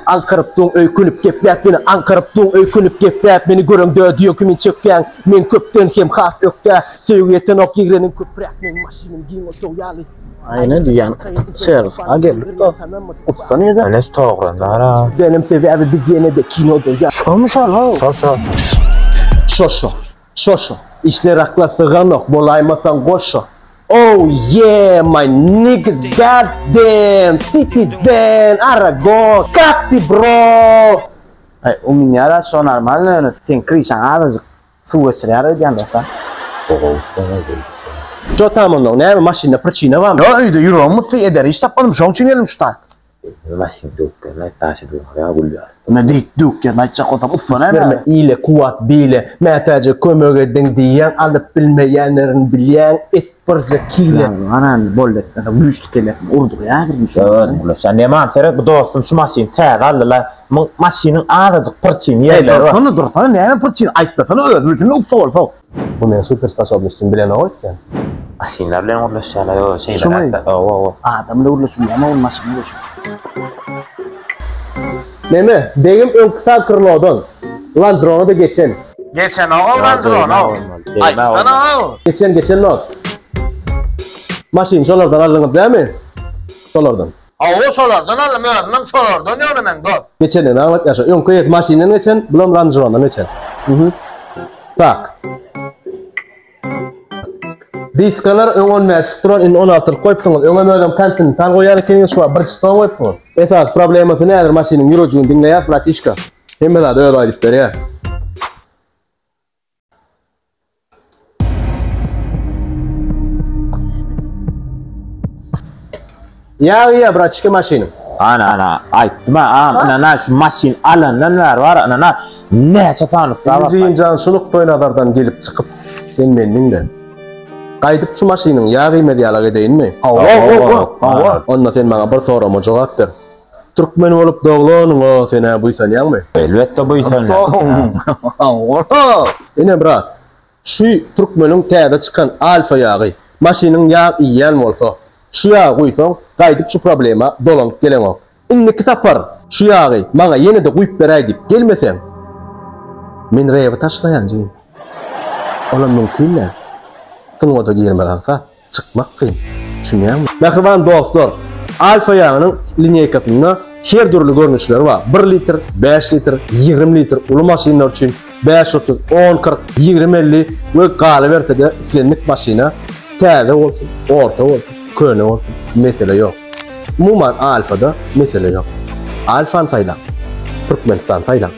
Aňkyryp duň öýkünip gepläp meni Aňkyryp duň öýkünip gepläp meni Göreňde düýe kimin çökýäň Men köpden hem has ökde Söýgi ýetenok ýigreniň köpräk Meň maşynym giň otag ýaly Aýna diýýän serwis a geldik dost. Ussa nirde? Enes tograndara. Benim sebäbi biz ýene-de kinoda ýa. Şomy şol how? Şol şol. Şo şo. Şo şo. Işler akla syganok bolaýmasaň goşa. Oh yeah my niggas god damn citizen aragon kak ty bro. Aý u minýara şo normalny ýöne seň kryşaň azajyk suw geçirýär öýdýän dosta. Şo tam onnoň näme maşynda prçina barmy? Ýok öýde ýüregim mutsy eder iş tapmadym şoň üçin geldim şu taýt. Maşyn döwük ýerine aýt daşy döwük ýa gülýär. Ine diýip döwük ýerine aýtjak bolsam ussa näme? Berme ile kuwwat bile mätäje kömek ediň diýýäň alyp bilmeýänlerin bilýäň et birje kile. Ana boldy etmese güýçli kellesini urdurýar birini şu. Özüň gülüşýän. Neman seret bu dostum şu maşyny täze aldylar. Muň maşynyň azajyk pyrçyny ýerleri bar. Dursana dursana näme pyrçyny aýtmasana özi bilsin ussa bolsa. Bu meň super sposobnostim bilenok öýtýän. Maşynlar bilen gürleşýärler ýo şeýle Şumy? zatlar. Hawa hawa. Adam bilen gürleşip bilýärmi ol maşyn gürleşip. Neme, begim öňki sag krlodan Lanzrona-da geçen. Geçenok ol Lanzrona. Aýtsana. Geçen geçen dost. Maşyny şolardan aldyňyz dämi? Şolardan. Hawa şolardan aldym özümem şolardan ýöne men dost. Geçendigini aňlatýar şo. Öňki eýesi maşyndan geçen, bulam Range-Rover'dan geçen. Mhm. Tak. Diskalar öň 15 duran, indi 16-lyk goýupsyňyz. Öňem özem Continental goýýan ekeniňiz, şu wagt Bridgestone goýupsyňyz. Esasy problemasy nädir maşynyň ýürejigini diňleýäs, bratişka. Hemme zady özi aýdyp berýär. Ýa ýa braçka maşynyň. Ana ana aýtdym a ana ana şu maşyn alandan bäri bar ana ana näçe sany ussa bar. Jigimjan şu nukdaý nazardan gelip çykyp sen mendiňde. Gaýdyp şu maşynyň ýag iýmez ýalak edeýinmi? Hawa hawa hawa. Onda sen maňa bir sorama jogap ber. Türkmen bolup doglanyňa sen-ä buýsanýaňmy? Elbetde buýsanýan. Hawa. Ine brat, şu türkmeniň täze çykan Alfa ýagy, maşynyň ýag iýýän bolsa, şu ýagy guýsaň, gaýdyp şu problema dolanyp geleňok. Indiki sapar şu ýagy maňa ýene-de guýup beräý diýip gelmeseň, men rebi taşlaýan jigim. Olam mümkin däl. Sungata girmek aňsat. Çykmak kyn. Düşünýäňmi? Mähriban dostlar, Alfa ýagynyň lineýkasynda her dürli görnüşleri bar. Bir litr, bäş litr, 20 litr uly maşynlar üçin, bäş 30, 10 40, 20 50 we galyberse-de islendik maşyna täze bolsun, orta bolsun, köne bolsun, mesele ýok. Umuman Alfada mesele ýok. Alfany saýlaň. Türkmenistany saýlaň.